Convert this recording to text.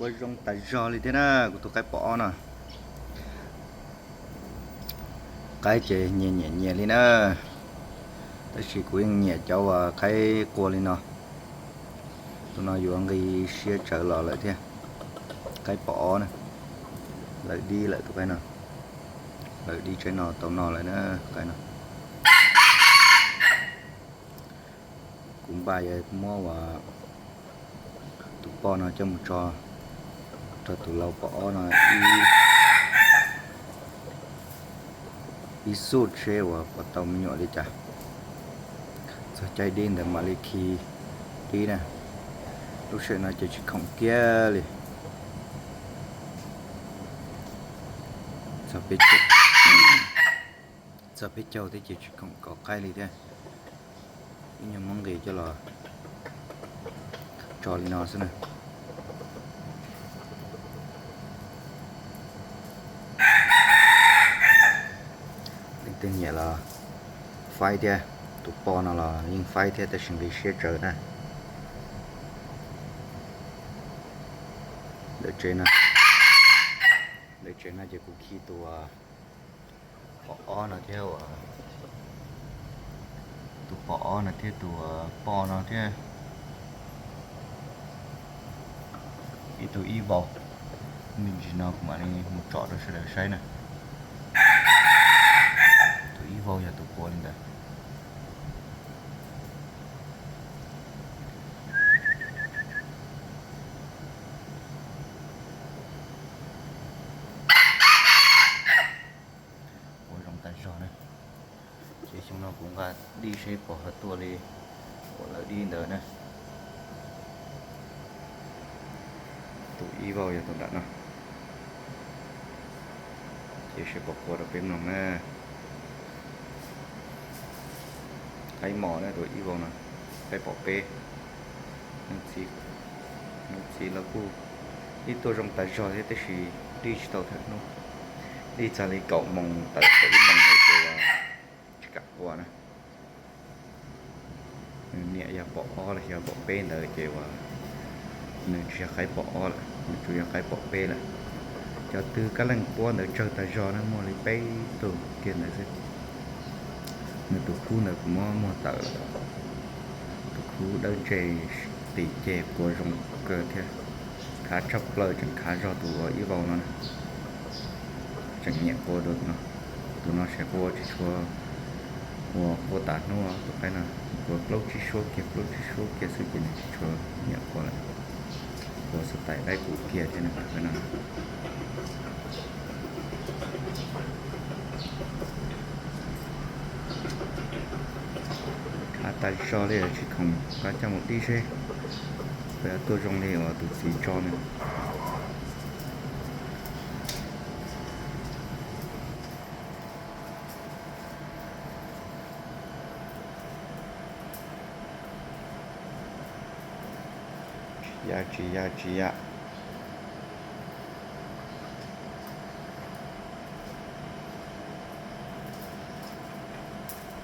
Ua zoo tas zog li thiab na, kuv tus qaib pom ob no. Qaib ces nyias nyiam nyias li na, tab sis kuv yeej nyiam cov uas qaib qua li no. Tus no yuav nqi siab tsawv los lawm thiab. Qaib pom ob na, lawv dib lawm tus qaib no, lawv dib tsaib no tau no lawm na, qaib no. Kuv npaj yuav muab uas tus poj no coj mus tso rau tus lau pom ob no ib xuj seb uas puas tau me nyuam li cas. Txog caij dib ntawd mam li khi dib na. Lub sij hawm no ces tsis khoom kiag li. Txog peb caug thiab ces tsis khoom kov qaib li thiab. Ib nyuag muab nqis coj los tso li no xwb na. Leej twg nyiam los faib thiab, tus poj no los yeej faib thiab tab sis nqi siab tsawv na. Lawv tsev no, lawv tsev no ces kuv khi tus pom ob no thiab, tus pom ob no thiab tus poj no thiab ib tug ib vau. Me ntsis no kuv mam li mus tsom rau sawv daws saib na. Tus ib vau yog tus qua li ntawd. Ua zoo tas zog na. Ces xyoo no kuv nqa dib seb puas ho tuaj li uas lawv dib ntawd na. Tus ib vau yog tus nram no. Ces seb puas qua rau peb mloog na. Qaib mos na, tus ib vau no, qaib pom peb. Hnub txiv los kuj ib tuaj zoo tas zog thiab tab sis dib tsis tau thawm hnub. Dib txog li kaum moos tawm tau ib moos ntawd ces tsis kam qua na. Nws niam yog pom ob los yog pom peb ntawd ces uas nws tsis yog qaib pom ob lawm, nws tsuas yog qaib pom peb lawm. Cov twg kab leej puab ntawd tsawg tas zog na, muaj li peb tug kiag ntawd xwb. Nws tus khub ntawd kuv muab muag tawm lawm. Tus khub dawb ntseg, tis ceg qua zoo kawg thiab. Khav tshaj plaws tseem khav zog tus ib vau no na. Tseem nyiam qua dua tus no. Tus no saib qua tsis tshua, ua qua tas hnub tus qaib no, qua plaub tsib suab kiag plaub tsib suab kiag xwb ces nws tsis tshua nyiam qua lawm. Qua xav tais dab kuv kiag thiab tus qaib no. Khav tas zog li, tsis khoom, nqa coj mus dib seb puas yuav tuaj zoo li uas tus txiv tso nws. Tsis ya, tsis ya, tsis ya.